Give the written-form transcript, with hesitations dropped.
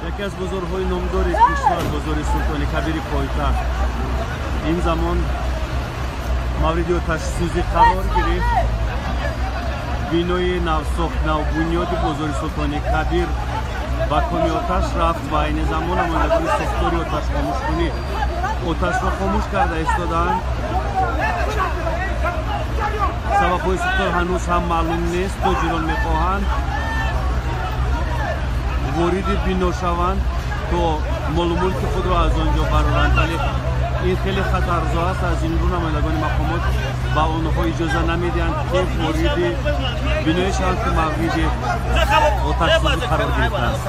Яке аз бозорҳои номдори кишвар, бозори Султони Кабири пойтахт, ин замон мавриди оташсӯзӣ қарор гирифт. Бинои навсохт, навбунёди бозори Султони Кабир ба коми оташ рафт ва айни замон намояндагони сохтори оташхомӯшкунӣ оташро хомӯш карда истодаанд. Сабабҳои сӯхтор ҳанӯз ҳам маълум нест. Тоҷирон мехоҳанд вориди бино шаванд, то молу мулки худро аз он ҷо бароранд, вале ин хеле хатарзо аст. Аз ин рӯ намояндагони мақомот ба онҳо иҷоза намедиҳанд, ки вориди биное шаванд, ки мавриди оташсӯзӣ қарор гирифтааст.